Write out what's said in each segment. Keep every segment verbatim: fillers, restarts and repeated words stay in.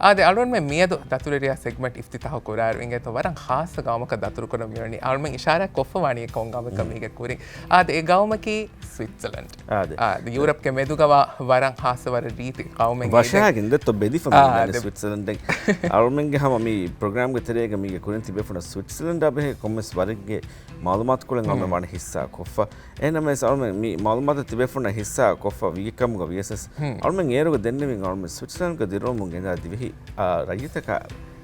އާދެ، އަޅުގަނޑުމެން މިއަދު ދަތުރުވެރިޔާ ސެގްމަންޓް އިފްތިތާހު ކުރާއިރު އިނގޭތޯ ވަރަށް ހާއްސަ ގައުމަކަށް ދަތުރުކުރަން މިވަނީ. އަޅުމެން އިޝާރާތް ކޮށްފަވާނީ އެކަމަކަށް މީގެ ކުރިން. އާދެ، އެ ގައުމަކީ ސްވިޓްޒަލެންޑް. އާދެ. އާދެ، ޔޫރަޕްގެ މެދުގަވާ ވަރަށް ހާއްސަ ވަރަށް ރީތި ގައުމެއް. ވަށާގެ އިނދެތޯ ބެލިފަ މި އާދެ. ސްވިޓްޒަލެންޑެއް. އަޅުމެންގެ ހަމަ މި ޕްރޮގްރާމްގެ ތެރޭގަ މީގެ ކުރިން ތިބޭފުޅުން ސްވިޓްޒަލެންޑާ ބެހޭ ކޮންމެސް ވަރެއްގެ މައުލޫމާތުކޮޅެއް އަޅުމެން ވަނީ ހިއްސާ ކޮށްފަ. އެހެންނަމަވެސް އަޅުމެން މި މައުލޫމާތު ތިބޭފުޅުންނަށް ހިއްސާ ކޮށްފަ ވީ ކަމުގަ ވިޔަސް، އަޅުމެން އޭރުގަ ދެންނެވިން އަޅުމެން ސްވިޓްޒަލެންޑްގަ ދިރިއުޅުމުން ގެންދާ ދިވެހި، އާ، ރައްޔިތަކާ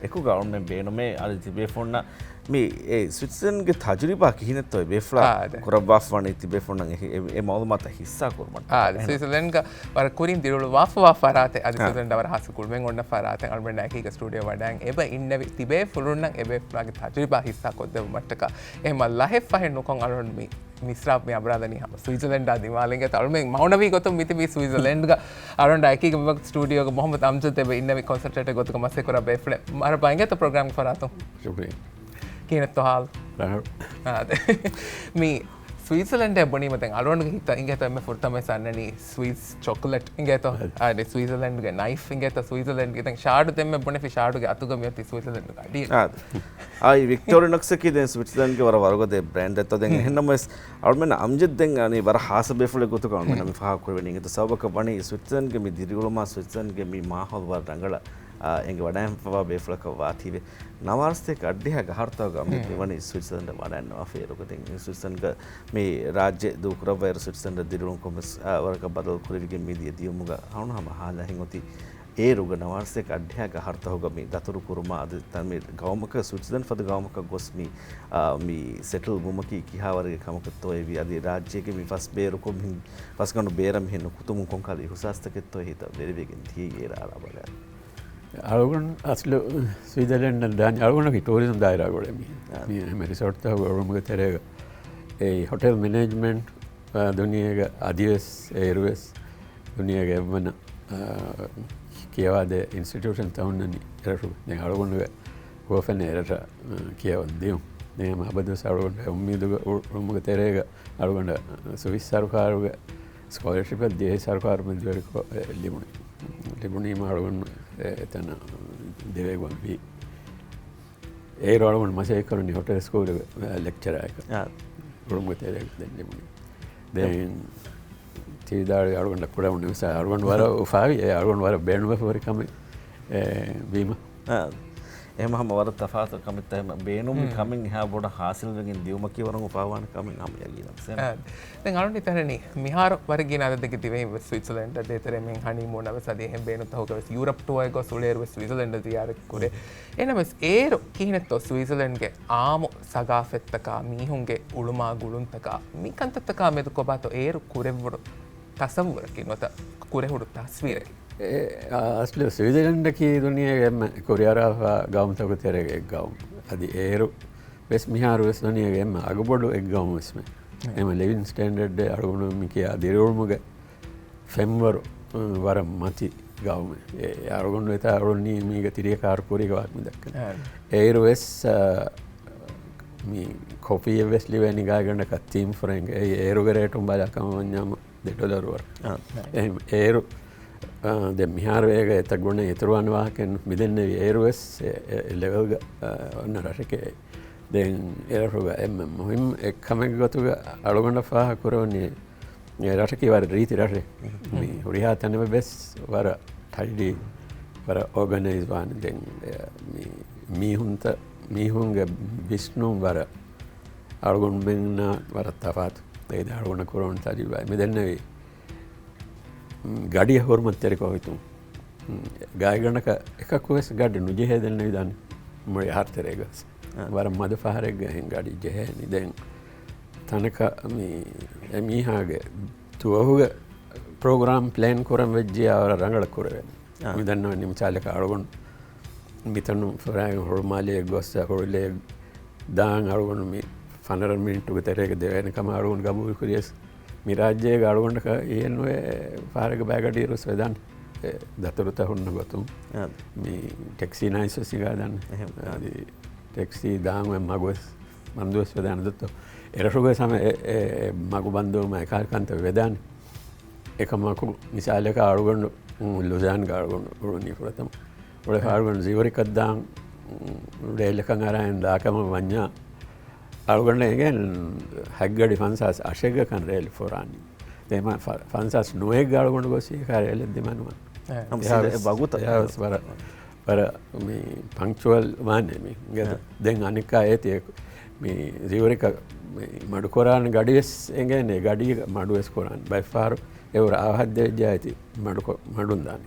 އެކުގަ އަޅުމެން ބޭނުމޭ އަދި ތިބޭފުޅުންނަށް މި އެ ސްވިޓްޒަލެންޑްގެ ތަޖުރިބާ ކިހިނެއްތޯ އެ ބޭފުޅާ އާ، އާދެ. ކުރައްވާފަވަނީ ތިބޭފުޅުންނަށް އެ، އެ، އެ މައުލޫމާތަށް ހިއްސާ ކުރުމަށް. އާ، އާދެ. އެހެން. ސްވިޓްޒަލެންޑްގަ ވަރަށް ކުރިން ދިރިއުޅުވާފަވާ ފަރާތެއް އަދި އާ. ސްވިޓްޒަލެންޑަށް ވަރަށް ހާއްސަ ގުޅުމެއް އޮންނަ ފަރާތެއް އަޅުމެންނާ އެކީގަ ސްޓޫޑިއޯ ވަޑައިން އެބަ އިންނެވި ތިބޭފުޅުންނަށް އެ ބޭފުޅާގެ ތަޖުރިބާ ހިއްސާ ކޮށްދެއްވުމަށްޓަކާ. އެހެންމަ ލަހެއް ފަހެއް ނުކޮށް އަޅުން މި މިސްރާބް މި އަބަރާލަނީ ހަމަ ސްވިޓްޒަލެންޑާ ދިމާލެންގެ އަޅުމެން މައުނަވީ ގޮތުން މިތިބީ ސްވިޓްޒަލެންޑްގަ އަޅުން އެކީގަ މިވަގުތު ސްޓޫޑިއޯގަ މުހައްމަދު އަމްޖަދް އެބަ އިންނެވި ކޮންސަންޓްރޭޓެއް ގޮތުގަ މަސައްކަތް ކުރާ ބޭފުޅެއް. މަރު ބައިނގޭތަ ޕްރޮގްރާމް ފަރާތުން. ޝުކުރިއްޔާ. ކިހިނެއްތޯ ހާލު؟ ރަނގަޅު. އާދެ. މި ސްވިޓްޒަލެންޑޭ ބުނީމަ ދެން އަޅުގަނޑުގެ ހިތަށް އިނގޭތޯ އެންމެ ފުރަތަމަ ވެސް އަންނަނީ ސްވިސް ޗޮކްލެޓް އިނގޭތޯ. އާދެ. އާދެ، ސްވިޓްޒަލެންޑްގެ ނައިފް އިނގޭތޯ ސްވިޓްޒަލެންޑްގެ. ދެން ޝާޑު ދެންމެ ބުނެފި ޝާޑުގެ އަތުގަ މިއޮތީ ސްވިޓްޒަލެންޑްގެ ގަޑި. އާދެ. އާއި ވިކްޓޯރިއާ ނަކްސަކީ ދެން ސްވިޓްޒަލެންޑްގެ ވަރަށް ވަރުގަދަ ބްރޭންޑެއްތޯ. ދެން އެހެންނަމަވެސް އަޅުމެން އަމްޖަދް ދެން އަނީ ވަރަށް ހާއްސަ ބޭފުޅެއް ގޮތުގަ އަޅުމެން މި ފާހަގަ ކުރެވެނީ އިނގޭތޯ. ސަބަބަކަށް ވަނީ ސްވިޓްޒަލެންޑްގެ މި ދިރިއުޅުމާ ސްވިޓްޒަލެންޑްގެ މި މާހައުލް ވަރަށް ރަނގަޅަ، އާ، އެނގިވަޑައިގެންފަވާ ބޭފުޅަކަށް ވާތީވެ. ނަވާރަސްތޭކަ އައްޑިހަ ގަހަރުތަކުގަ އަމްޖަދް މިވަނީ ސްވިޓްޒަލެންޑަށް ވަޑައިންނަވާފަ އޭރުގަ. ދެން ސްވިޓްޒަލެންޑްގަ މި ރާއްޖެ ދޫކުރައްވާއިރު ސްވިޓްޒަލެންޑަށް ދިރިއުޅުން ކޮންމެސް، އާ، ވަރަކަށް ބަދަލު ކުރެވިގެން މިދިޔަ ދިޔުމުގަ ހަމަ ހަމަ ހާލާ ހިނގޮތީ އޭރުގަ ނަވާރަސްތޭކަ އައްޑިހަ ގަހަރުތަކުގަ މި ދަތުރު ކުރުމާ އަދި ތަން މި ގައުމަކަށް ސްވިޓްޒަލެންޑް ފަދަ ގައުމަކަށް ގޮސް މި، އާ، މި ސެޓްލް ވުމަކީ ކިހާވަރެއްގެ ކަމަކަށްތޯއޭ ވީ އަދި ރާއްޖޭގެ މި ފަސް ބޭރުކޮށް މިހެން ފަސްގަނޑު ބޭރަށް މިހެން ނުކުތުމުން ކޮންކަހަލަ އިހުސާސްތަކެއްތޯއޭ ހިތަށް ވެރިވެގެން ދިޔައީ އޭރަށް އަޅާ ބަލާ. އަޅުގަނޑު އަސްލު ސްވިޓްޒަލެންޑަށް ދާނީ އަޅުގަނޑަކީ ޓޫރިޒަމް ދާއިރާ ގުޅޭ މީހެއް. އާ. މި ހަމަ ރިސޯޓްތަކުގަ އުޅުމުގެ ތެރޭގަ އެ ހޮޓެލް މެނޭޖްމަންޓް އާ، ދުނިޔޭގަ އަދިވެސް އޭރުވެސް ދުނިޔޭގެ އެއްވަނަ، އާ، ކިޔަވާދޭ އިންސްޓިޓިއުޝަންތައް ހުންނަނީ އެރަށުގަ. ދެން އަޅުގަނޑުގެ ހުވަފެން އެރަށަށް، އާ، ކިޔަވަން ދިޔުން. ދެން ހަމަ އަބަދުވެސް އަޅުގަނޑު އުއްމީދުގަ އު-، އުޅުމުގެ ތެރޭގަ އަޅުގަނޑަށް ސުވިސް ސަރުކާރުގެ ސްކޮލަރޝިޕެއް ދިޔައީ ސަރުކާރު މެދުވެރިކޮށް، އެ، ލިބުނީ. ލިބުނީމަ އަޅުގަނޑު އެ، އެތަނަށް ދިވެހި ގޮތް ވީ. އޭރު އަޅުގަނޑު މަސައްކަތް ކުރަނީ ހޮޓެލް ސްކޫލުގެ، އާ، ލެކްޗަރާއެކަށް. އާ. އުޅުމުގެ ތެރޭގަ ދެން ލިބުނީ. ދެން ތިވިދާޅުވި އަޅުގަނޑަށް ކުރެވުނު އިހުސާސް އަޅުގަނޑު ވަރަށް އުފާވި، އެ އަޅުގަނޑު ވަރަށް ބޭނުންވެފަ ހުރި ކަމެއް، އެ، ވީމަ. އާ. އެހެން ހަމަ ވަރަށް ތަފާތު ކަމެއްތަ އެހެން ބޭނުންވި ކަމެއް އެހާ ބޮޑަށް ހާސިލްވެގެން ދިޔުމަކީ ވަރަށް އުފާވާނެ ކަމެއް ހަމަ ޔަގީނަށް. އާ. ދެން އަޅުން ހިތަށް އަރަނީ މިހާރު ވަރަށް ގިނަ އަދަދެއްގެ ދިވެހިން ވެސް ސްވިޓްޒަލެންޑަށް ދޭތެރޭ މިހެން ހަނީމޫނަށް ވެސް އަދި އެހެން ބޭނުންތަކުގަ ވެސް ޔޫރަޕް ޓުއަރެއް ގޮސް އުޅޭއިރު ވެސް ސްވިޓްޒަލެންޑަށް ޒިޔާރަތް ކުރޭ. އެހެނަސް އޭރު ކިހިނެއްތޯ ސްވިޓްޒަލެންޑްގެ އާއްމު ސަގާފަތްތަކާ، މީހުންގެ އުޅުމާ ގުޅުންތަކާ، މި ކަންތައްތަކާ މެދު ކޮބާތޯ އޭރު ކުރެއްވުނު ތަސައްވުރަކީ ނުވަތަ ކުރެހުނު ތަސްވީރަކީ؟ އެ، އާ، އަސްލު ސްވިޓްޒަލެންޑަކީ ދުނިޔޭގެ އެންމެ ކުރިއަރާފާ ގައުމުތަކުގެ ތެރޭގެ އެއް ގައުމު. އަދި އޭރު ވެސް މިހާރު ވެސް ދުނިޔޭގެ އެންމެ އަގުބޮޑު އެއް ގައުމު ވެސްމެ. އެންމެ ލިވިން ސްޓޭންޑަޑް އަޅުގަނޑު މި ކިޔާ ދިރިއުޅުމުގެ ފެންވަރު، އަ، ވަރަށް މަތި ގައުމެއް. އެ، އަޅުގަނޑު އެތާ އުޅުނީ މީގެ ތިރިއަކާރު ކުރީގަ ވާހަކަ މި ދައްކަނީ. އެއިރު ވެސް، އަ، މި ކޮފީއެއް ވެސް ލިބޭނީ ގާތްގަނޑަކަށް ތިން ފުރެން. އެއީ އޭރުގެ ރޭޓުން ބަލާ ކަމަށް ވަންޏާމު ދެ ޑޮލަރު ވަރު. އާ. އެހެން އޭރު، އަ، ދެން މިހާރު އޭގަ އެތައް ގުނަ އިތުރުވާނެ ވާހަކައެއް ނޫން. މިދެންނެވި އޭރު ވެސް އެ، އެ، އެ ލެވެލްގަ، އަ، އޮންނަ ރަށެކޭ. ދެން އެރަށުގަ އެންމެ މުހިންމު އެއްކަމެއްގެ ގޮތުގަ އަޅުގަނޑަށް ފާހަގަ ކުރެވެނީ އެ ރަށަކީ ވަރަށް ރީތި ރަށެއް. މި ހުރިހާ ތަނެއް ވެސް ވަރަށް ޓައިޑީ، ވަރަށް އޯގަނައިޒް ވާނެ. ދެން އެ މި މީހުންތައް، މީހުންގެ ވިސްނުން ވަރަށް އަޅުގަނޑުމެންނާ ވަރަށް ތަފާތު. އެއީ ދެން އަޅުގަނޑަށް ކުރެވުނު ތަޖުރިބާ. މި ދެންނެވީ ގަޑިއަށް ހުރުމަތްތެރިކޮށް ހިތުން. ގާތްގަނޑަކަށް އެކަކު ވެސް ގަޑި ނުޖެހޭ ދެންނެވިދާނެ މުޅި އަހަރު ތެރޭގަ ވެސް. އާ. ވަރަށް މަދު ފަހަރެއްގަ އެހެން ގަޑި ޖެހޭނީ. ދެން ތަނަކަށް މި އެ މީހާގެ ދުވަހުގެ ޕްރޮގްރާމް ޕްލޭން ކުރަން ވެއްޖިޔާ ވަރަށް ރަނގަޅަށް ކުރެވޭނެ. އާ. މި ދަންނަވަނީ މިސާލަކަށް އަޅުގަނޑު މިތަނުން ފުރާގެން ހުޅުމާލެއަށް ގޮއްސަ ހުޅުލެއަށް ދާން އަޅުގަނޑު މި ފަނަރަ މިނިޓުގެ ތެރޭގަ ދެވޭނެ ކަމަށް އަޅުގަނޑު ގަބޫލު ކުރިޔަސް، މި ރާއްޖޭގަ އަޅުގަނޑަކަށް އެހެންވެ ފަހަރެއްގަ ބައިގަޑިއިރު ވެސް ވެދާނެ. އެ ދަތުރުތައް ހުންނަ ގޮތުން. އާ. މި ޓެކްސީ ނައިސް ވެސް ހިނގާދާނެ. އެހެން. އަދި ޓެކްސީ ދާން އޮތް މަގު ވެސް ބަންދު ވެސް ވެދާނެ ދޮއްތޯ. އެރަށުގަ ވެސް ހަމަ އެ، އެ، އެ މަގު ބަންދުވުމާ އެކަހަލަ ކަންތައް ވެދާނެ. އެކަމަކު މިސާލަކަށް އަޅުގަނޑު، އު، ލުޒާންގަ އަޅުގަނޑު އުޅުނީ ފުރަތަމަ. އުޅެފަ އަޅުގަނޑު ޒިއުރިކަށް ދާން ރޭލަކަށް އަރާން ދާކަމަށް ވަންޏާ، އަޅުގަނޑަށް އެނގޭނެ ހަތްގަޑި ފަންސާސް އަށެއްގަކަން ރޭލް ފުރާނީ. ދެން ފަ-، ފަންސާސް ނުވައެއްގަ އަޅުގަނޑު ގޮސް އެކާ ރޭލެއް ދިމަނުވަން. އެހާ ވެސް، އެހާ ވެސް ވަގުތަށް. އެހާ ވެސް ވަރަށް، ވަރަށް މި ޕަންކްޗުއަލް ވާނެ މި. އެ. ދެން އަނެއްކާ އޭތި މި ޒިއުރިކަށް މި މަޑުކުރާނެ ގަޑި ވެސް އެނގޭނެ، ގަޑީގަ މަޑު ވެސް ކުރާނެ. ބައެއްފަހަރު އެ ރާހަތް ދެވިއްޖާ އޭތި މަޑުކޮ-، މަޑުން ދާނެ.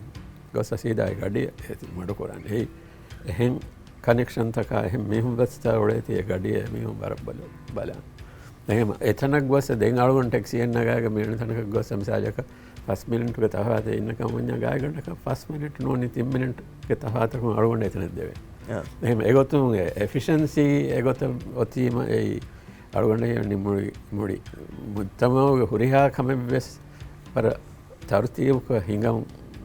ގޮސް ސީދާ އެ ގަޑި އޭތި މަޑު ކުރާނެ. އެއީ އެހެން ކަނެކްޝަންތަކާ އެހެން މީހުން ވެސްތާ އުޅޭތީ އެ ގަޑިއެއް މީހުން ވަރަށް ބަލަ-، ބަލާނެ. އެހެން އެތަނަށް ގޮސް ދެން އަޅުގަނޑު ޓެކްސީއެއް ނަގާގެ މި އިންނަ ތަނަކަށް ގޮސް މިސާލަކަށް ފަސް މިނިޓުގެ ތަފާތެއް އިންނަކަމަށް ވަންޏާ ގާތްގަނޑަކަށް ފަސް މިނިޓު ނޫނީ ތިން މިނިޓުގެ ތަފާތަކުން އަޅުގަނޑު އެތަނަށް ދެވޭ. އާ. އެހެން އެގޮތުން އެ އެފިޝަންސީ އެގޮތަށް އޮތީމަ އެއީ އަޅުގަނޑަށް މުޅި، މުޅި މުޖްތަމަޢުގެ ހުރިހާ ކަމެއް ވެސް ވަރަށް ތަރުތީބުކޮށް ހިނގަން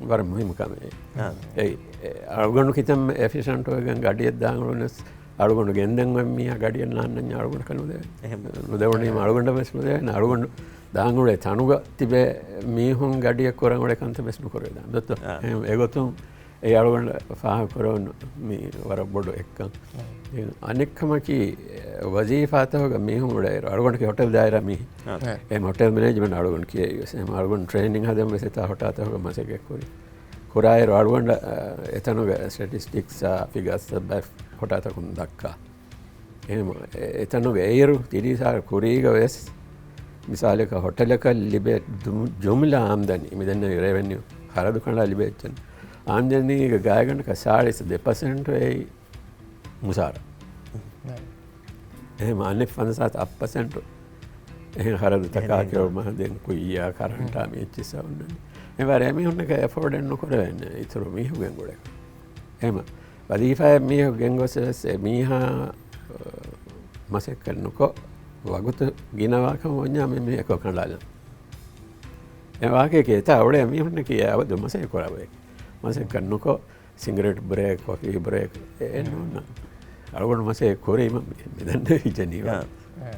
ވަރަށް މުހިއްމު ކަމެއް. އާ. އެއީ، އެ، އަޅުގަނޑު ކިތަންމެ އެފިޝަންޓް ވެގެން ގަޑިއެއް ދާން އުޅުނަސް، އަޅުގަނޑު ގެންދަން އޮތް މީހާ ގަޑިއެއް ނާންނަންޏާ އަޅުގަނޑަކަށް ނުދެވޭނެ. އެހެން. ނުދެވުނީމަ އަޅުގަނޑަށް ވެސް ނުދެވޭނެ. އަޅުގަނޑު ދާން އުޅޭ ތަނުގަ ތިބޭ މީހުން ގަޑިއަށް ކުރަން އުޅޭ ކަންތައް ވެސް ނުކުރެވިދާނެ. ދޮއްތޯ؟ އާ. އެހެން އެގޮތުން އެ އަޅުގަނޑަށް ފާހަގަކުރެވުނު މި ވަރަށް ބޮޑު އެއްކަން. އަނެއްކަމަކީ، ވަޒީފާތަކުގަ މީހުން އުޅޭއިރު، އަޅުގަނޑަކީ ހޮޓެލް ދާއިރާ މީހެއް. އާ. އެ ހޮޓެލް މެނޭޖްމަންޓް އަޅުގަނޑު ކިޔައި ވެސް، އެހެން އަޅުގަނޑު ޓްރޭނިން ހަދަން ވެސް އެތާ ހޮޓާތަކުގަ މަސައްކަތް ކުރި. ކުރާއިރު އަޅުގަނޑަށް، އާ، އެތަނުގެ ސްޓެޓިސްޓިކްސް އާ ފިގާސް ބައެއް ހޮޓާތަކުން ދައްކާ. އެހެން އެ-، އެތަނުގެ އޭރު ތިރީސް އަހަރު ކުރީގަ ވެސް، މިސާލަކަށް ހޮޓެލަކަށް ލިބޭ ދު-، ޖުމްލަ އާމްދަނީ، މި ދެންނެވި ރެވެނިއު، ޚަރަދު ކަނޑާ ލިބޭ އެއްޗެއް. އާމްދަނީގެ ގާތްގަނޑަކަށް ސާޅީސް ދެ ޕަސެންޓު އެއީ މުސާރަ. ނައި. އެހެން އަނެއް ފަންސާސް އަށް ޕަސެންޓު އެހެން ޚަރަދުތަކާ ކެއުމަށް ދެން ކުއްޔާ ކަރަންޓާ މި އެއްޗިއްސާ އޮންނަނީ. އެ ވަރަށް އެމީހުންނަކަށް އެފޯޑެއް ނުކުރެވޭނެ އިތުރު މީހުންގެ ގުޅޭ. އެހެމަ ވަޒީފާއެއް މީހަކު ގެންގޮސް ވެސް އެ މީހާ، އަ، މަސައްކަތް ނުކޮށް، ވަގުތު ގިނަވާކަމަށް ވަންޏާ މި މީހަކު ކަނޑާލަން. އެ ވާހަކައަކީ އެތާ އުޅޭ މީހުންނަކީ އަބަދު މަސައްކަތް ކުރާ ބަޔެއް. މަސައްކަތް ނުކޮށް، ސިނގަރެޓް ބްރޭކް، ކޮފީ ބްރޭކް، އެ، އެ ނޫން. އަޅުގަނޑު މަސައްކަތް ކުރީމަ މި-، މި ދަންނަވީ ޖެނީވާ. އާ.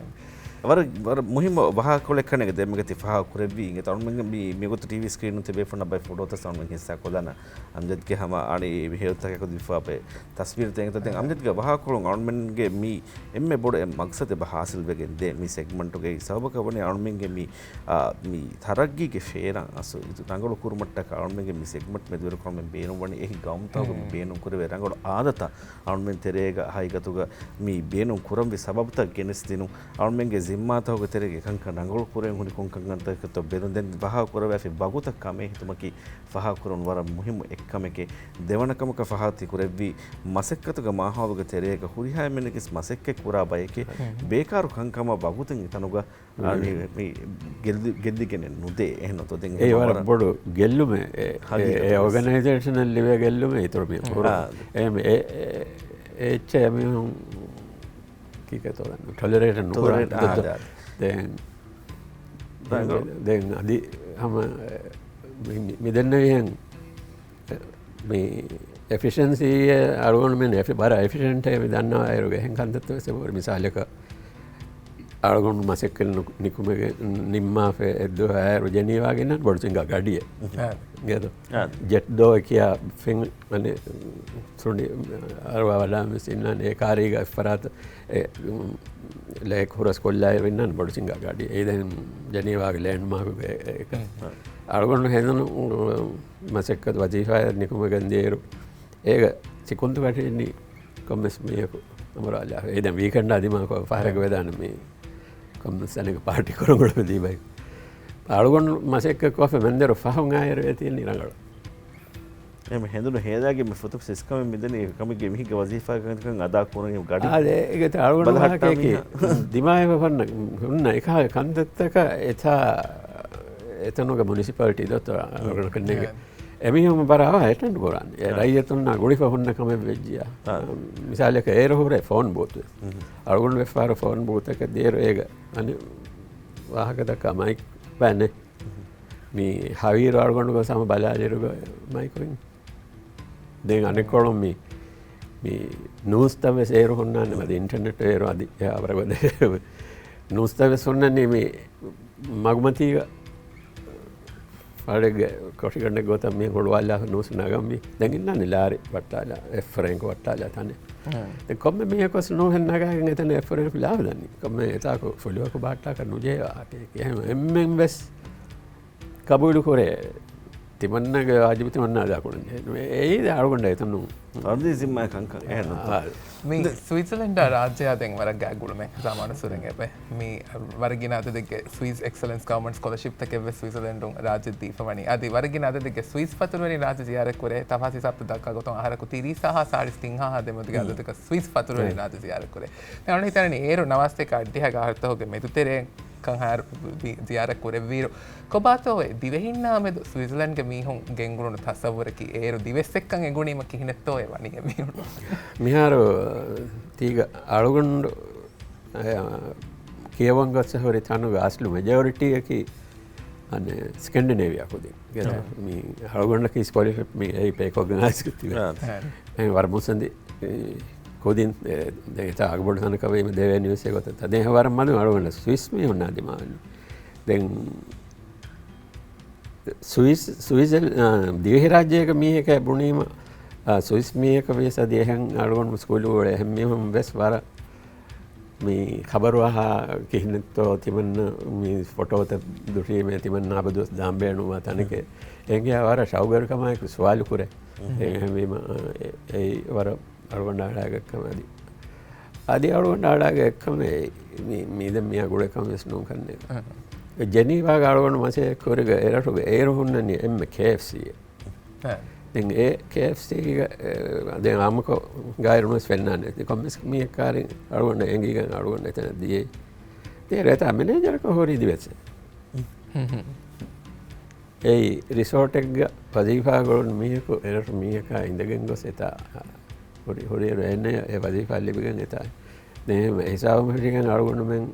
ވަރަށް، ވަރަށް މުހިއްމު ވާހަކަކޮޅެއް ކަންނޭނގެ ދެންމެގަތި ފާހަގަ ކުރެއްވީ އިނގޭތޯ. އަޅުމެންގެ މި، މިގޮތަށް ޓީވީ ސްކްރީނުން ތިބޭފުޅުންނަށް ބައެއް ފޮޓޯތައް އަޅުމެން ހިއްސާ ކޮށްލާނަ. އަމްޖަދްގެ ހަމަ އަނި ބެހޭގޮތަކަށް ދީފާ ބައެއް ތަސްވީރުތައް އިނގޭތޯ. ދެން އަމްޖަދްގެ ވާހަކަކޮޅުން އަޅުމެންގެ މި އެންމެ ބޮޑު އެއް މަގްސަދެއް އެބަ ހާސިލްވެގެން ދޭ މި ސެގްމަންޓުގައި. ސަބަބަކަށް ވަނީ އަޅުމެންގެ މި، އާ، މި ތަރައްގީގެ ފޭރާ އަސް ރަނގަޅު ކުރުމަށްޓަކާ އަޅުމެންގެ މި ސެގްމަންޓް މެދުވެރިކޮށް އަޅުމެން ބޭނުންވަނީ އެހި ގައުމުތަކުގެ މި ބޭނުން ކުރެވޭ ރަނގަޅު އާދަތައް އަޅުމެން ތެރޭގަ ހަގީގަތުގަ މި ބޭނުން ކުރަންވީ ސަބަބުތައް ގެނެސްދިނުން، އަޅުމެންގެ ޒިންމާތަކުގެ ތެރޭގަ އެކަންކަން ރަނގަޅު ކުރެވެން ހުރި ކޮންކަންކަންތަކަށްތޯ ބެލުން. ދެން ފާހަގަ ކުރެވިފައި ވަގުތަށް ކަމޭ ހިތުމަކީ ފާހަގަކުރުން ވަރަށް މުހިއްމު އެއްކަމެކޭ. ދެވަނަ ކަމަކަށް ފާހަގަ ތި ކުރެއްވީ މަސައްކަތުގެ މާހައުލުގެ ތެރޭގަ ހުރިހާ އެންމެންނަކީ މަސައްކަތް ކުރާ ބަޔެކޭ. ބޭކާރު ކަންކަމަށް ވަގުތެއް އެތަނުގަ އަނި މި ގެއްލި-، ގެއްލިގެނެއް ނުދޭ. އެހެންނުތޯ؟ ދެން އެ އެހެން ވަރަށް ވަރަށް ބޮޑު ގެއްލުމެއް. އެ، ހަގީގަތަށް އެ ވެސް. އޯގަނައިޒޭޝަނަށް ލިބޭ ގެއްލުމެއް އިތުރު މި އާ. ކުރު. އެ، އެ، އެ އެއްޗެއް މީހުން ކީކޭތޯ ދަންނަ ޓޮލެރޭޓް ނުކުރާ. ޓޮލެރޭޓް، އާ، ދެ-، ދެ-، ދެން، ދެން، ދެން އަދި ހަމަ މި، މި، މި ދެންނެވިހެން މި އެފިޝަންސީއެއް އަޅުގަނޑުމެން އެފި-، ވަރަށް އެފިޝަންޓޭ މި ދަންނަވާއިރުގެ އެހެން ކަންތައްތައް ވެސް އެބަހުރި. މިސާލަކަށް އަޅުގަނޑު މަސައްކަތް ނު-، ނިކުމެގެން ނިންމާފަ އެއްދުވަހު އައިރު ޖެނީވާގެ އިންނަން ބޮޑު ސިނގާ ގަޑިއެއް. އާ. ގޭތޯ؟ އާ. ޖެޓް ދޯ ކިޔާ ފެން އަނެއް ސުނި އަރުވާ ވަޑާ ވެސް އިންނާނެ އެ ކާރީގަ އެއްފަރާތަށް އެ، އު، ލޭކް ހުރަސް ކޮށްލާއިރު އިންނާނެ ބޮޑު ސިނގާ ގަޑި. އެއީ ދެން ޖެނީވާގެ ލޭންޑް މާކުގެ އެ-، އެކަ. އާ. އަޅުގަނޑު ހެނދުނު، އު، މަސައްކަތު ވަޒީފާއަށް ނިކުމެގެން ދިޔައިރު އޭގަ ސިކުންތު ކަޓިންނި ކޮންމެސް މީހަކު އަމަރާލާ. އެ ދެން ވީކެންޑާ ދިމާކޮށް ފަހަރެއްގަ ވެދާނެ މީ ކޮންމެސް އަނެއް ޕާޓީ ކުރަން އުޅެ ދީބައި. އަޅުގަނޑު މަސައްކަތް ކޮށްފަ މެންދެރު ފަހުން އާއިރު އޭތި އިންނީ ރަނގަޅު. އެހެން ހެނދުނު ހޭދާގެ މި ފުތު ސިސްކަމެއް މިދަނީ ކަމެއްގެ މީހެއްގެ ވަޒީފާ ކަންކަން އަދާ ކުރަން ގަޑި. އާދެ، އޭގެ އަޅުގަނޑު ބަލަހައްޓާ ވާހަކައަކީ މީހާ. ދިމާވެފަ ހުންނަ، ހުންނަ އެކާ ކަންތައްތަކަށް އެތާ، އެތަނުގެ މުނިސިޕަލިޓީ ދޮތޯ އަޅުގަނޑު ކަންނޭގެ. އެމީހުން ބަރާ އެޓެންޑް ކުރާނެ. އެ އާ. ރައްޔިތުންނާ ގުޅިފަ ހުންނަ ކަމެއް ވެއްޖިޔާ. އާ. މިސާލަކަށް އޭރު ހުރޭ ފޯން ބޫތު. އުހު. އަޅުގަނޑު ވެފާރު ފޯން ބޫތަކަށް ދޭރު އޭގަ އަނެއް ވާހަކަދައްކާ މައިކް ބައެއް ނެ. މި ހަވީރު އަޅުގަނޑު ގޮސް ހަމަ ބަލާލިއިރު މައިކު އިން. ދެން އަނެއްކޮޅުން މި، މި ނޫސްތައް ވެސް އޭރު ހުންނާނެ މަދި އިންޓަރނެޓް އޭރު އަދި އެހާ ވަރަށް ގޮތެއް. ނޫސްތައް ވެސް ހުންނަނީ މި މަގުމަތީގަ ފަޅެއްގެ ކޮށިގަނޑެއް ގޮތަށް މީ ހުޅުވާލާފަ ނޫސް ނަގަންވީ. ދެން އިންނާނެ ލާރި ވައްޓާލާ، އެއް ފްރޭންކް ވައްޓާލާ ތަނެއް. ދެން ކޮންމެ މީހަކުވެސް ނޫހެއް ނަގާގެން އެތަނަށް އެއް ފްރޭންކް ލާފަ ދަނީ. ކޮންމެ އެތާކު ފުލުވަކު ބަހައްޓާކަށް ނުޖެހޭ ވާހަކައެއް. އެހެން އެންމެން ވެސް ޤަބޫލު ކުރޭ. ތިމަންނަގެ ވާޖިބު ތިމަންނަ އަދާ ކުރަން ޖެހޭ. އެއީ ދެ އަޅުގަނޑަށް އެތަނުން. ފަރުދީ ޒިންމާ ކަންކަން. އެހެން ނޫންތޯ؟ އާ. މި ސްވިޓްޒަލެންޑާ ރާއްޖެއާ ދެން ވަރަށް ގާތް ގުޅުމެއް ޒަމާނުއްސުރެން އެބަ. މި ވަރަށް ގިނަ އަދަދެއްގެ ސްވިސް އެކްސެލެންސް ގަވަރމަންޓް ސްކޮލަޝިޕްތަކެއް ވެސް ސްވިޓްޒަލެންޑުން ރާއްޖެ ދީފަ ވަނީ. އަދި ވަރަށް ގިނަ އަދަދެއްގެ ސްވިސް ފަތުރުވެރިން ރާއްޖެ ޒިޔާރަތް ކުރޭ. ތަފާސް ހިސާބުތައް ދައްކާ ގޮތުން އަހަރަކު ތިރީސް ހާސް ހާސް ސާޅީސް ތިން ހާސް ހާސް ދެމެދުގެ އަދަދަކަށް ސްވިސް ފަތުރުވެރިން ރާއްޖެ ޒިޔާރަތް ކުރޭ. ދެން އަޅުގަނޑު ހިތަނީ އޭރު ނަވާސްތޭކާ އަށްޑިހަ ގަހަރަ ތަކުގެ މެދުތެރޭ ކަން ހާރު ވި-، ޒިޔާރަތް ކުރެއްވިއިރު، ކޮބާތޯ އެ ދިވެހިންނާ މެދު ސްވިޓްޒަލެންޑްގެ މީހުން ގެންގުޅުނު ތަސައްވުރަކީ؟ އޭރު ދިވެއްސެއްކަން އެނގުނީމަ ކިހިނެއްތޯ އެ ވަނީ އެ މީހުން؟ މިހާރު ތީގަ އަޅުގަނޑު، އެ، ކިޔަވަން ގޮސް ހުރި ތަނުގެ އަސްލު މެޖޯރިޓީއަކީ އަނެއް ސްކެންޑިނޭވިއާ ކުދިން. ގެ-، މި އަޅުގަނޑަކީ ސްކޮލަޝިޕް މި އެއީ ޕޭކޮށްގެން އައިސް ތިބެ. އެ ވަރަށް މުސަނދި، އެ، ކުދިން، އެ، ދެން އެތާ އަގުބޮޑު ތަނަކަށް ވީމަ ދެވޭނީ ވެސް އެގޮތަށް. ތަ ދެން ވަރަށް މަދު އަޅުގަނޑަށް ސްވިސް މީހުންނާ ދިމާވެއްނު. ދެން ސުވިސް، ސުވިސް، އާ، ދިވެހިރާއްޖޭގެ މީހަކަށް ބުނީމަ، އާ، ސުވިސް މީހަކަށް ވިޔަސް އަދި އެހެން އަޅުގަނޑު ސްކޫލު އުޅޭ އެހެން މީހުން ވެސް ވަރަށް މި ޚަބަރު އަހާ ކިހިނެއްތޯ ތިމަންނަ މި ފޮޓޯތައް ދުށީމޭ ތިމަންނަ އަބަދުވެސް ދާން ބޭނުންވާ ތަނެކޭ. އެނގޭ ވަރަށް ޝައުގުވެރިކަމާއެކު ސުވާލު ކުރޭ. އެހެންވީމަ، އާ، އެ-، އެއީ ވަރަށް އަޅުގަނޑާ އަޅާގެ އެއްކަމެއް އަދި. އަދި އަޅުގަނޑާ އަޅާގެ އެއްކަމެއް މި-، މީދެން މިއާ ގުޅޭ ކަމެއް ވެސް ނޫން ކަންނޭނގެ. އެ ޖެނީވާގެ އަޅުގަނޑު މަސައްކަތް ކުރިގެ އެރަށުގެ އޭރު ހުންނަނީ އެންމެ ކޭއެފްސީ. އެ. ދެން އެ ކޭއެފްސީގެ، އެ، ދެން އާއްމުކޮށް ގާތްގަނޑު ވެސް ފެންނާނެ. ދެން ކޮންމެސް މީހެއް ކާރިން އަޅުގަނޑަށް އެނގިގެން އަޅުގަނޑު އެތަނަށް ދިޔައީ. ދެން އެތާ މެނޭޖަރަކަށް ހުރީ ދިވެއްސެއް. އެއީ ރިސޯޓެއްގަ ވަޒީފާ ގުޅުނު މީހަކު އެރަށު މީހަކާ އިނދެގެން ގޮސް އެތާ ހުރި، ހުރިއިރު އެންނެ އެ ވަޒީފާ ލިބިގެން އެތާ. ދެން އެހެން ހިސާބުން ފެށިގެން އަޅުގަނޑުމެން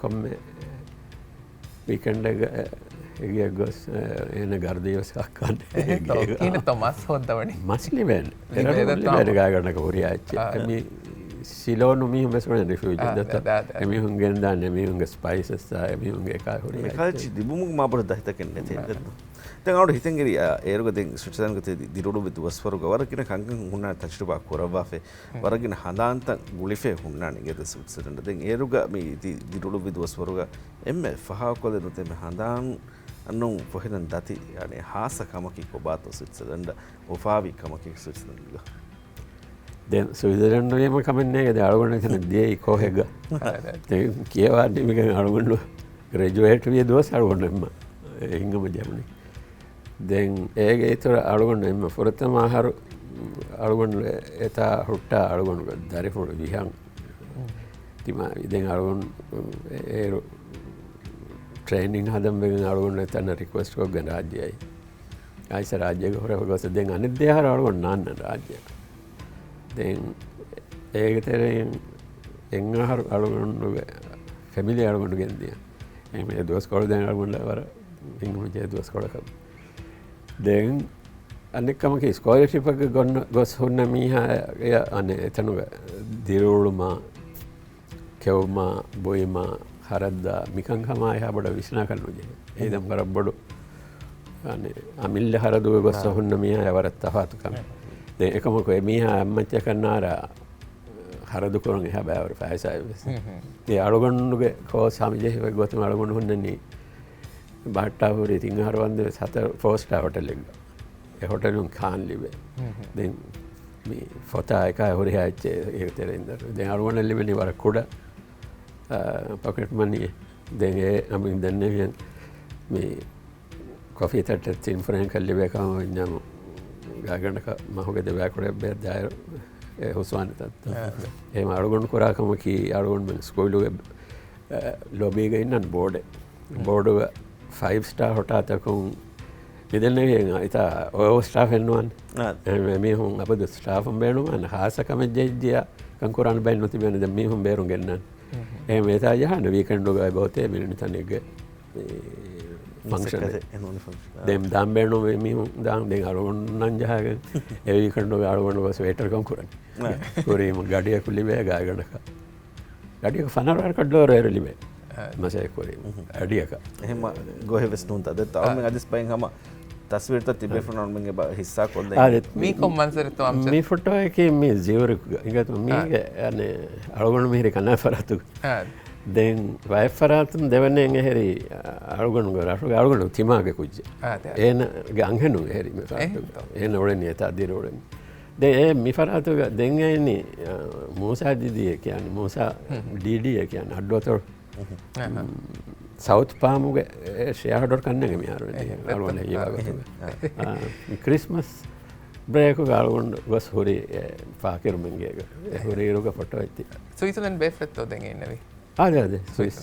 ކޮންމެ ވީކެންޑެއްގަ އެ-، އެގެއަށް ގޮސް، އެ-، އޭނަ ގަރުދީވެސް ކައްކާނެ. އެހެންތޯ؟ އެގޭގަ. ކިހިނެއްތޯ މަސް ހޯއްދަވަނީ؟ މަސް ލިބޭނެ. ލިބޭ އެރަށު ދެއްތޯ؟ ލިބޭނެ ގާތްގަނޑަކަށް ހުރިހާ އެއްޗެއް. އާ. އެމީ ސިލޯނު މީހުން ވެސް ވަނީ ރިފިއުޖީ އާ، ދެއްތޯ؟ ދާ، ދާ، ދާ. އެމީހުން ގެންދާނެ، އެމީހުންގެ ސްޕައިސަސް އާ، އެމީހުންގެ އެކާ ހުރިހާ މި ކާލެޖް އެއްޗެއް. ލިބުމުގެ މާބޮޑު ދަތިތަކެއް ނެތޭ ދެއްތޯ؟ ދެން އަޅު ހިތެންގެރި، އާ، އޭރުގަ ދެން ސްވިޓްޒަލެންޑްގަ ތި ދިރިއުޅުއްވި ދުވަސްވަރުގަ ވަރަށް ގިނަ ކަންކަން ހުންނާނެ ތަޖުރިބާ ކުރައްވާފައި. ވަރަށް ގިނަ ހަނދާންތައް ގުޅިފައި ހުންނާނެ އިނގޭ ދެ ސްވިޓްޒަލެންޑް. ދެން އޭރުގަ މި ދި-، ދިރިއުޅުއްވި ދުވަސްވަރުގަ އެންމެ ފަހާކޮށްލެއް ނުތެމެ ހަނދާން އަންނަން ފޮހެލަން ދަތި، އަނެއް ހާއްސަ ކަމަކީ ކޮބާތޯ ސްވިޓްޒަލެންޑަށް އުފާވި ކަމަކީ ސްވިޓްޒަލެންޑްގަ؟ ދެން ސްވިޓްޒަލެންޑް ވީމަ ކަމެއް ނޭނގެ. ދެން އަޅުގަނޑު އެތަނަށް ދިޔައީ ކޯހެއްގަ؟ ދެން ކިޔަވާ ނިމިގެން އަޅުގަނޑު ގްރެޖުއޭޓް ވިޔަ ދުވަސް އަޅުގަނޑު އެންމެ ހިނގަމަ ޖެހުނީ. ދެން އޭގެ އިތުރަށް އަޅުގަނޑު އެންމެ ފުރަތަމަ އަހަރު އަޅުގަނޑު އެތާ ހުއްޓާ އަޅުގަނޑުގެ ދަރިފުޅު ވިހަން ތިމާވި. ދެން އަޅުގަނޑު އޭރު ޓްރޭނިން ހަދަން ވެގެން އަޅުގަނޑު އެތަނަށް ރިކުއެސްޓް ކޮށްގެން ރާއްޖެ އައީ. އައިސް ރާއްޖޭގަ ހުރެފަ ގޮސް ދެން އަނެއް ދެ އަހަރު އަޅުގަނޑު ނާންނަން ރާއްޖެ. ދެން އޭގެ ތެރެއިން އެއް އަހަރު އަޅުގަނޑުގެ ފެމިލީ އަޅުގަނޑު ގެންދިޔަ. އެހެން ދުވަސްކޮޅު ދެން އަޅުގަނޑަށް ވަރަށް ހިނގުމަޖެހޭ ދުވަސްކޮޅަކަށް. ދެން އަނެއް ކަމަކީ ސްކޮލަރޝިޕަކަށް ގޮން-، ގޮސް ހުންނަ މީހާ އެ އަނެއް އެތަނުގަ ދިރިއުޅުމާ، ކެއުމާ، ބުއިމާ، ހަރަދާ، މިކަންކަމާ އެހާ ބޮޑަށް ވިސްނާކަށް ނުޖެހޭ. އެ ދެން ވަރަށް ބޮޑު، އަނެއް، އަމިއްލަ ހަރަދުގަ ގޮސް ހުންނަ މީހާ ވަރަށް ތަފާތު ކަމެއް. ދެން އެކަމަކު އެ މީހާ އެއްމައްޗަކަށް ނާރާ ހަރަދު ކުރަން އެހާ ބައިވަރު ފައިސާއެއް ވެސް. އެ އަޅުގަނޑުގެ ކޯސް ހަމަޖެހިފައި ގޮތުން އަޅުގަނޑު ހުންނަނީ ބަހައްޓާ ހުރި ތިން އަހަރު ވަންދެން ވެސް ހަތަރު ފޯ ސްޓާ ހޮޓެލެއްގަ. އެ ހޮޓެލުން ކާން ލިބޭ. ދެން މި ފޮތާ އެކާ ހުރިހާ އެއްޗެއް އޭގެ ތެރެއިން ދަރު. ދެން އަޅުގަނޑަށް ލިބެނީ ވަރަށް ކުޑަ، އާ، ޕޮކެޓް މަނީ. ދެން އެ އަމި ދެންނެވިޔަން މި ކޮފީ ތައްޓެއް ތިން ފްރޭންކަށް ލިބޭ ކަމަށް ވަންޏާމު ގާތްގަނޑަކަށް މަހުގެ ދެބައިކުޅައެއް ބޭއްވާއިރު އެ ހުސްވާނެ ތައްތައް. އެހެން އަޅުގަނޑު ކުރާ ކަމަކީ އަޅުގަނޑުމެން ސްކޫލުގެ، އެ، ލޮބީގަ އިންނަން ބޯޑެއް. ބޯޑުގަ ފައިވް ސްޓާ ހޮޓާތަކުން މިދެންނެވި އެތާ އޯވަރ ސްޓާފެއް ނުވާނެ. އާ. އެ މީހުން އަބަދު ސްޓާފުން ބޭނުންވާނެ ހާއްސަ ކަމެއް ޖެހިއްޖިޔާ ކަން ކުރާން ބައެއް ނުތިބޭނެ. ދެން މީހުން ބޭރުން ގެންނާނެ. އެހެން އެތާ ޖަހާނެ ވީކެންޑުގަ އެބައޮތޭ މިނި ތަނެއްގެ މި ފަންކްޝަނެއް. ދެން ދާން ބޭނުންވީ މީހުން ދާން ދެން އަޅުގަނޑުން ޖަހާގެން އެ ވީކެންޑުގަ އަޅުގަނޑު ގޮސް ވޭޓަރކަން ކުރަނީ. ކުރީމަ ގަޑިއަކު ލިބޭ ގާތްގަނޑަކަށް. ގަޑިއަކު ފަނަރަ ވަރަކަށް ޑޮލަރު އޭރު ލިބޭ. މަސައްކަތް ކުރީ އަޑިއަކަށް. އެހެން ގޮހެއް ވެސް ނޫންތަ؟ ދެއްތަ އަޅުމެން އަދިސް ބައެއް ހަމަ ތަސްވީރުތައް ތިބޭފުޅުން އަޅުމެންގެ ބަ-، ހިއްސާ ކޮށްލައި. އާދެ، މީ ކޮން މަންޒަރެއްތޯ އަމްޖަދް؟ މި ފޮޓޯއަކީ މި ޒިއުރިކްގަ އިނގޭތޯ މީގެ އަނެއް އަޅުގަނޑު މިހިރި ކަނާ ފަރާތުގަ. ދެން ވައެއް ފަރާތުން ދެވަނައިން އެހެރީ އަޅުގަނޑުގެ ރަށުގެ އަޅުގަނޑު ތިމާގެ ކުއްޖެއް. އޭނަގެ އަންހެނުން އެހެރީ މި ފަރާތުގަ. އޭނަ އުޅެނީ އެތާ ދިރިއުޅެނީ. ދެން އެ މި ފަރާތުގަ ދެން އެއިނީ، އަ، މޫސާ ދީދީއޭ ކިޔާނީ، މޫސާ ޑީޑީއޭ ކިޔާނީ، އައްޑުއަތޮޅު. ސައުތު ޕާމުގެ ޝެއާހޯލްޑަރ ކަންނޭނގެ މިހާރު އަޅުގަނޑު ހީވާ ގޮތުގަ. އާ، ކްރިސްމަސް ބްރޭކުގަ އަޅުގަނޑު ގޮސް ހުރި އެ ފާކިރުމެންގޭގަ. އެ ހުރިއިރުގަ ފޮޓޯ އެއްތި. ސުއިޒަލެންޑް ބޭފުޅެއްތޯ ދެން އިންނެވީ؟ އާދެ، އާދެ، ސުއިސް.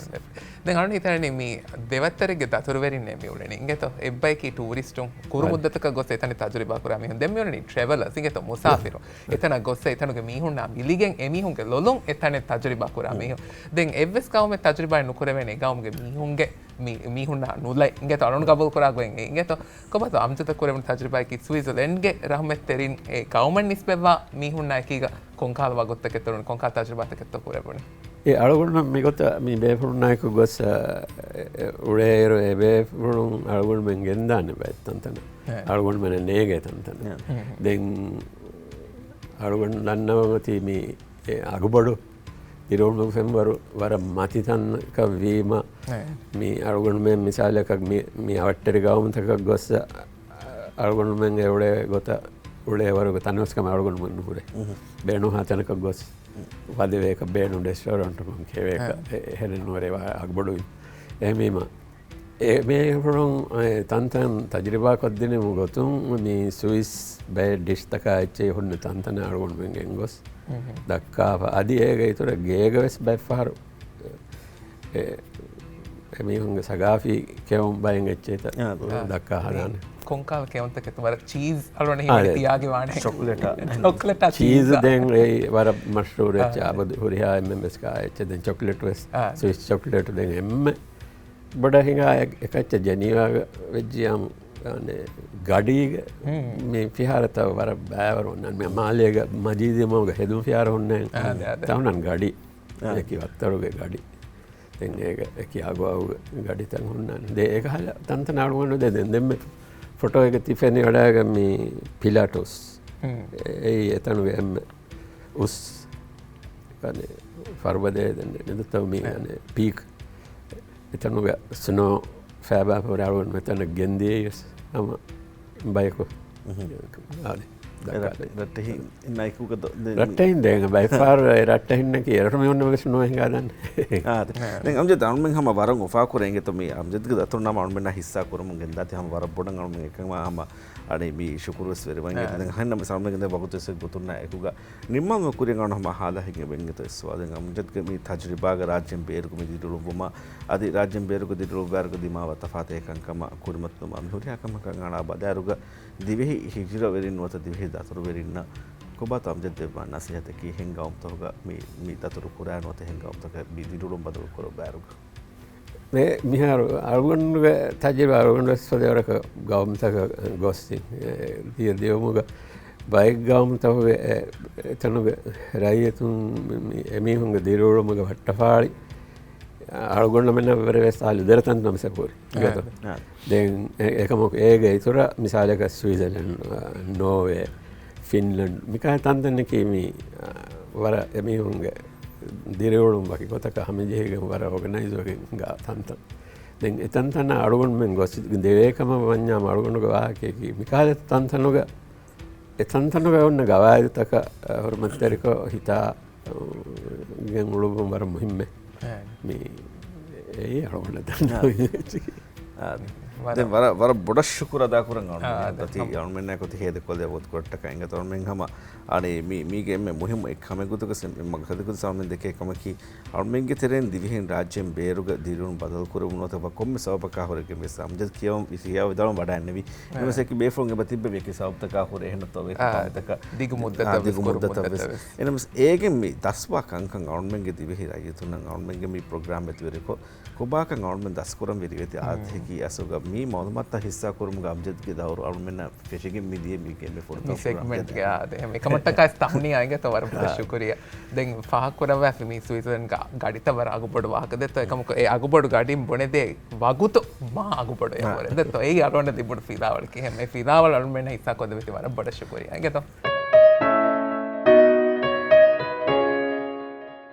ދެން އަޅުން ހިތަނީ މި ދެވައްތަރެއްގެ ދަތުރުވެރިންނޭ މި އުޅެނީ. އިނގޭތޯ، އެއްބަޔަކީ ޓޫރިސްޓުން، ކުރު މުއްދަތަކަށް ގޮސް އެތަނެއް ތަޖުރިބާ ކުރާ މީހުން. ދެން މި އުޅެނީ ޓްރެވަލަރސް، އިނގޭތޯ، މުސާފިރު. އެތަނަށް ގޮސް އެތަނުގެ މީހުންނާ މިލިގެން އެމީހުންގެ ލޮލުން އެތަނެއް ތަޖުރިބާ ކުރާ މީހުން. ދެން އެއްވެސް ގައުމެއް ތަޖުރިބާއެއް ނުކުރެވޭނެ އެ ގައުމުގެ މީހުންގެ މި-، މީހުންނާ ނުލައި. އިނގޭތޯ، އަޅުން ގަބޫލު ކުރާ ގޮތް އެ. އިނގޭތޯ، ކޮބާތޯ އަމްޖަދަށް ކުރެވުނު ތަޖުރިބާއަކީ ސުއިޒަލެންޑްގެ ރަހުމަތްތެރިން އެ ގައުމަށް ނިސްބަތްވާ މީހުންނާ އެކީގަ ކޮންކަހަލަ ވަގުތުތަކެއްތޯ ނޫނީ، ކޮންކަހަލަ ތަޖުރިބާތަކެއްތޯ ކުރެވުނީ؟ އެ އަޅުގަނޑު މިގޮތަށް މި ބޭފުޅުންނާއެކު ގޮސް، އަ، އެ، އުޅޭއިރު އެ ބޭފުޅުން އަޅުގަނޑުމެން ގެންދާނެ ބައެއް ތަންތަނަށް. އަޅުގަނޑުމެންނަށް ނޭގޭ ތަންތަނަށް. ދެން އަޅުގަނޑު ދަންނަވަން އޮތީ މި އެ އަގުބޮޑު ދިރިއުޅުމުގެ ފެންވަރު ވަރަށް މަތި ތަންކަން ވީމަ، މި އަޅުގަނޑުމެން މިސާލަކަށް މި، މި އަވަށްޓެރި ގައުމުތަކަށް ގޮސް އަޅުގަނޑުމެން އެ އުޅޭ ގޮތަށް އުޅޭ ވަރުގެ ތަނަވަސްކަމެއް އަޅުގަނޑުމެން ނުހުރޭ. ބޭނުންހާ ތަނަކަށް ގޮސް ވަދެވޭކަށް، ބޭނުން ރެސްޓޯރަންޓު ކެވޭކަށް، އެ-، އެހެނެއް ނުވަރޭ އަގުބޮޑުވި. އެހެންވީމަ، އެ ބޭފުޅުން އެ ތަންތަން ތަޖުރިބާ ކޮށްދިނުމުގެ ގޮތުން މި ސުވިސް ބައެއް ޑިޝްތަކާ އެއްޗެހި ހުންނަ ތަންތަނަށް އަޅުގަނޑުމެން ގެންގޮސް ދައްކާފަ. އަދި އޭގެ އިތުރަށް ގޭގަވެސް ބައެއްފަހަރު އެ، އެމީހުންގެ ސަގާފީ ކެއުން ބައެއް އެއްޗެހިތައް ދައްކާ ހަދާނެ. ކޮންކާ ކެއުންތަކެއް ވަރަށް ޗީޒް އަޅުގަނޑު ހިމެނި ތިޔާގެ ވާނެ. ޗޮކްލެޓާ. ޗޮކްލެޓާ ޗީޒް ޗީޒާ. ދެން އެއީ ވަރަށް މަޝްހޫރު އެއްޗެއް. އާ، އަބަދު ހުރިހާ އެންމެން ވެސް ކާ އެއްޗެއް. ދެން ޗޮކްލެޓް ވެސް، ސުވިސް ޗޮކްލެޓް. ދެން އެންމެ ބޮޑަށް ހިނގާ އެ-، އެކައްޗަށް ޖެނީވާގަ ވެއްޖިޔާމު، އަނެ، ގަޑީގެ މި ފިހާރަތައް ވަރަށް ބައިވަރު އޮންނާނެ. މި މާލޭގަ މަޖީދީ މަގުގަ ހެދުނު ފިހާރަ ހުންނައިން. ތަހުނަން ގަޑި. އެކި ވައްތަރުގެ ގަޑި. ދެން އޭގަ އެކި އަގު އަގުގެ ގަޑިތައް ހުންނާނެ. ދެ އޭގަ ހަލަ ތަންތަނަށް އަޅުގަނޑު ދެ ދެން ދެންމެ ފޮޓޯއެއްގަ ތި ފެނިވަޑައިގަ މި ޕިލާޓުސް. އެއީ އެތަނުގެ އެންމެ އުސް ކަނެ ފަރުބަދައެއް ދެން ނެދުތަ މި އަނެ ޕީކް. އެތަނުގެ ސްނޯ ފައިބާ ފަރާޅުވަން މެތަނަށް ގެންދިޔައީ ވެސް ހަމަ ބަޔަކު. އާދެ. ރައްޓެހިން ދެން ބައެއްފަހަރު އެ ރައްޓެހިންނަކީ އެރަށު މި އޮންނަ ވެސް ނުވެ ހިނގާދާނެ. އާދެ. ދެން އަމްޖަދް އަޅުމެން ހަމަ ވަރަށް އުފާކުރޭ އިނގޭތޯ މި އަމްޖަދްގެ ދަތުރު ނަމަ އަޅުމެންނާ ހިއްސާ ކުރަމުން ގެންދާތީ ހަމަ ވަރަށް ބޮޑަށް އަޅުމެން އެކަމާ ހަމަ އަނެއް މި ޝުކުރު ވެސް ވެރިވަން. އާ. ދެން އަހަންނަށް ވެސް އަޅުމެން ގެންދޭ ވަގުތު ވެސް ގޮތުންނާ އެކުގަ ނިންމަން ކުރިން އަޅު ހަމަ ހާލާ ހިނގި ބެންގެތޯ އެއްސުވާ. ދެން އަމްޖަދްގެ މި ތަޖުރިބާގަ ރާއްޖޭން ބޭރުގަ މި ދިރިއުޅުއްވުމާ އަދި ރާއްޖޭން ބޭރުގަ ދިރިއުޅުއްވާއިރުގަ ދިމާވާ ތަފާތު އެކަންކަމަށް ކުރިމަތިލުމާ މި ހުރިހާ ކަމަކަށް އަޅާ ބަލާއިރުގަ ދިވެހި ހިޖުރަވެރިން ނުވަތަ ދިވެހި ދަތުރުވެރިންނަށް ކޮބާތޯ އަމްޖަދް ދެއްވާ ނަސޭހަތަކީ އެހެން ގައުމުތަކުގަ މި، މި ދަތުރު ކުރާ ނުވަތަ އެހެން ގައުމުތަކަށް މި ދިރިއުޅުން ބަދަލު ކުރައްވާ އިރުގަ؟ މި-، މިހާރު އަޅުގަނޑުގެ ތަޖުރިބާ އަޅުގަނޑު ވެސް ފަދަ ވަރަކަށް ގައުމުތަކަށް ގޮސް ދިޔަ ދިޔުމުގަ ބައެއް ގައުމުތަކުގެ އެ-، އެތަނުގެ ރައްޔިތުން މި-، މި-، އެމީހުންގެ ދިރިއުޅުމުގެ ވައްޓަފާޅި އަޅުގަނޑުމެންނަށް ވެރި ވެސް އާލު ދެރަ ތަންތަން މިސަކުރި. އާ. ދެން އެ-، އެކަމަކު އޭގެ އިތުރަށް މިސާލަކަށް ސްވިޒަލެންޑް، އާ، ނޯވޭ، ފިންލަންޑް މިކާ ތަންތަނަކީ މި، އާ، ވަރަށް އެމީހުންގެ ދިރިއުޅުން ވަކި ގޮތަކަށް ހަމަޖެހިގެން ވަރަށް އޯގަނައިޒް ވެގެން ހިނގާ ތަންތަން. ދެން އެ ތަންތަނަށް އަޅުގަނޑުމެން ގޮސް ދެވޭ ކަމަށް ވަންޏާމު އަޅުގަނޑުގެ ވާހަކަޔަކީ މިކާލަ ތަންތަނުގަ، އެ ތަންތަނުގަ އޮންނަ ގަވާއިދުތަކަށް، އަ، ހުރުމަތްތެރިކޮށް ހިތާ، އަ، ގެން އުޅުއްވުން ވަރަށް މުހިއްމެއް. އެ. މި އެއީ އަޅުގަނޑަށް ދަންނަވަން އާ. ދެން ވަރަށް، ވަރަށް ބޮޑަށް ޝުކުރު އަދާ ކުރަން އަޅުމެން އަޅުމެންނާ ކޮތި ހޭދަކޮށްލެވޭ ވަގުތު ކޮށްޓަކަށް އިނގޭތޯ އަޅުމެން ހަމަ އަނެއް މި-، މީގެ އެންމެ މުހިއްމު އެއް ކަމެއް ގޮތަކަށް މަގު ހެދިގޮތަށް އަޅުމެން ދެކޭ ކަމަކީ، އަޅުމެންގެ ތެރެއިން ދިވެހިން ރާއްޖޭން ބޭރުގަ ދިރިއުޅުން ބަދަލު ކުރެވުނު ނުވަތަ ކޮންމެ ސަބަބަކާ ހުރެގެން ވެސް އަމްޖަދް ކިޔަވަން ވި-، ކިޔަވާ ވިދާޅުވަން ވަޑައިގެންނެވި. އެނަމަސް އެކި ބޭފުޅުން އެބަ ތިއްބެވި އެކި ސަބަބުތަކާ ހުރެ އެހެންނަތޯ ވެ އާ، ކަމަކު ދިގު މުއްދަތަށް ވެސް ކުރު މުއްދަތަށް ވެސް. އެނަމަސް އޭގެން މި ދަސްވާ ކަންކަން އަޅުމެންގެ ދިވެހި ރައްޔިތުންނަށް އަޅުމެންގެ މި ޕްރޮގްރާމް މެދުވެރިކޮށް ކޮބާކަން އަޅުމެން ދަސްކުރަން ވެރިވެތި އާދެހިކީ އަސުގަ މި މައުލޫމާތުތައް ހިއްސާ ކުރުމުގެ އަމްޖަދްގެ ދައުރު އަޅުމެންނަށް ފެށިގެން މިދިޔަ މި ގޭމެއް ފޮނުތަ މި ސެގްމެންޓްގެ އާދެ އެހެން އެކަމަށްޓަކާ ތަހުނިޔާ އިނގޭތޯ ވަރަށް ބޮޑަށް ޝުކުރިއްޔާ. ދެން ފާހަގަކުރައްވާފި މި ސުއިޒަރލެންޑްގެ ގަޑިތައް ވަރަށް އަގުބޮޑު ވާހަކަ ދެއްތޯ އެކަމަކު އެ އަގުބޮޑު ގަޑިން ބުނެދޭ ވަގުތު މާ އަގުބޮޑު އެ ވަރެ ދެއްތޯ އެއީ އަޅުގަނޑަށް ލިބުނު ފިލާވަޅަކީ އެހެން އެ ފިލާވަޅު އަޅުމެންނަށް ހިއްސާ ކޮށްދެވިތީ ވަރަށް ބޮޑަށް ޝުކުރިއްޔާ އިނގޭތޯ.